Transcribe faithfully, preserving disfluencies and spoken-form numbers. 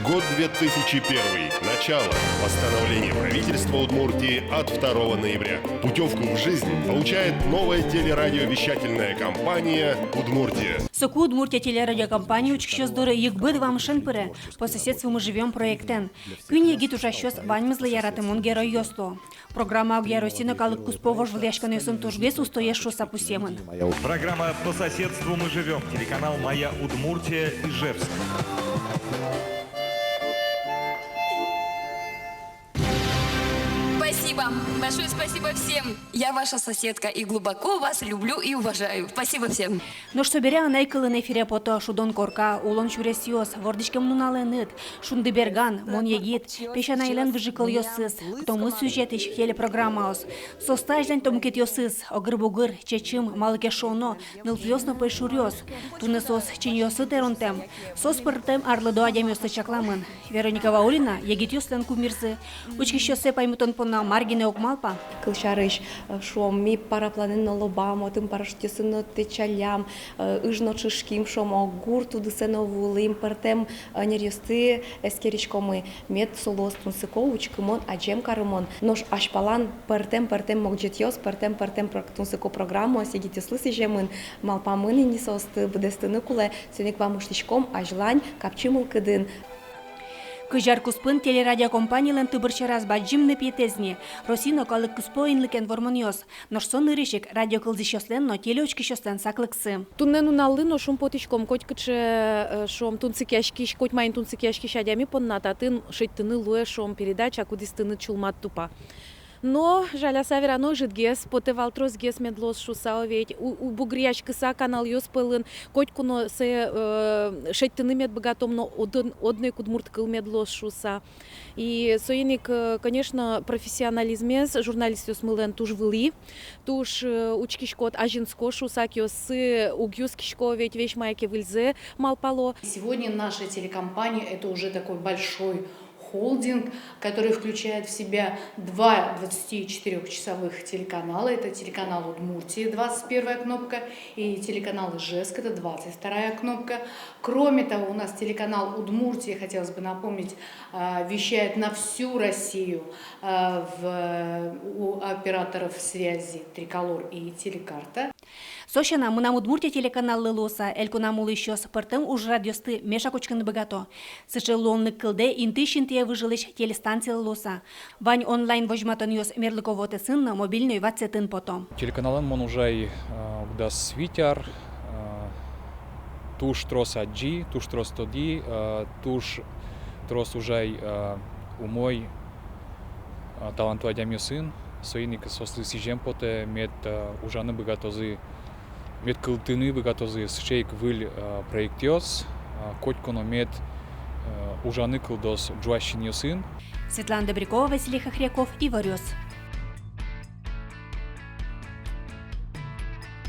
Год две тысячи первый. Начало. Постановление правительства Удмуртии от второго ноября. Путёвку в жизнь получает новая телерадиовещательная компания «Удмуртия». Соку «Удмуртия» телерадиокомпания учкисьёс доры йыгбыт вамышен пыре. «По соседству мы живём» проектэн куинь егит ужасьёс ваньмызлы яратымон геройёс луо. Программа огъя Россиын но калык куспо вожвылъяськонъёсын тужгес устоез шуыса пусъемын. Программа «По соседству мы живём», телеканал «Моя Удмуртия», Ижевск. Спасибо. Большое спасибо всем. Я ваша соседка и глубоко вас люблю и уважаю. Спасибо всем. Нош собере анай кылын эфире пото «Шудон корка», «Улон сюресъёс», «Вордӥськем нуналэныд», «Шундыберган», «Мон егит», «Песянайлэн выжыкылъёсыз», «Кытомы» сюжетысь телепрограммаос. Соосты азьланьто мукетъёсыз: «Огыр-бугыр», «Чечым», «Малы ке шуоно», «Нылпиос но пӧйшуръёс». Туннэ соос чиньыосы тэронтэм. Соос пӧртэм арлыдо адямиослы чакламын. Вероника Ваулина егитъёслэн кумирзы. Учкисьёссэ паймытон понна мар гинэ уг малпа. Кылсярысь, э, шуом, ми парапланэн но лобам, отын парашютъёсын но тэтчаллям, э, ыж но ӵышким, шуом, оггур тудысэ но вуылӥм, пӧртэм, э, ӧнеръёсты эскериськомы. Мед со луоз тунсыко, учкымон, адӟем карымон. Нош азьпалан пӧртэм-пӧртэм могӟетъёс, пӧртэм-пӧртэм прог-, тунсыко программаос егитъёслы сӥземын. Малпамын ини, соосты быдэстыны кулэ. Соин ик вамыштӥськом азьлань, капчи мылкыдын. Кызь ар куспын телерадиокомпаниялэн тыбыр сьӧраз бадӟым ныпъетэз ни — Россиын но калык куспо инлыкен вормонъёс. Нош со нырысь ик радио кылзӥсьёслэн но телеучкисьёслэн саклыксы. Туннэ нуналлы но шумпотӥськом, котькыӵе, э, шуом, тунсыкъяськись, коть маин тунсыкъяськись адями понна татын шедьтыны луэ, шуом, передача, кудӥз тыныд сюлмад тупа. Но жаляса верано, ӧжытгес потэ вал, тросгес мед луоз шуыса, о ведь, у-, у-, бугыръяськыса каналъёс пӧлын, котьку но сое, э, шедьтыны мед быгатом но одн-, одно ик удмурт кыл мед луоз шуыса. И соин ик, э, конечно, профессионализмез журналистъёсмылэн туж вылӥ, туж, э, учкиськод, азинско шуыса, киоссы уг юскисько ведь, весь мае ке выльзэ малпало. Сегодня наша телекомпания — это уже такой большой холдинг, который включает в себя два двадцатичетырёхчасовых телеканала. Это телеканал «Удмуртия», двадцать первая кнопка, и телеканал «Ижевск», это двадцать вторая кнопка. Кроме того, у нас телеканал «Удмуртия», хотелось бы напомнить, а, вещает на всю Россию, а, в, у операторов связи «Триколор» и «Телекарта». Со сяна, «Мынам Удмуртия» телеканаллы луыса, элькунамы улӥсьёс пӧртэм ужрадъёсты меӵак учкыны быгато. Сыӵе луонлык кылдэ интыысь интые выжылӥсь телестанциялы луыса. Вань онлайн возьматонъёс мерлыко вотэсын но мобильной ватсэтын пото. Телеканалын мон ужай, а, уг дас вить ар, а, туж трос адӟи, туж трос тодӥ, а, туж трос ужай, а, умой, а, талантлы адямиосын. Соин ик соослы сӥзем потэ, мед, а, ужаны быгатозы, мед кылдытыны быгатозы сыӵе ик выль, а, проектъёс, а, котьку но мед, а, ужаны кылдоз ӝуась синъёсын. Светлана Добрякова, Василий Хохряков, «Иворъёс».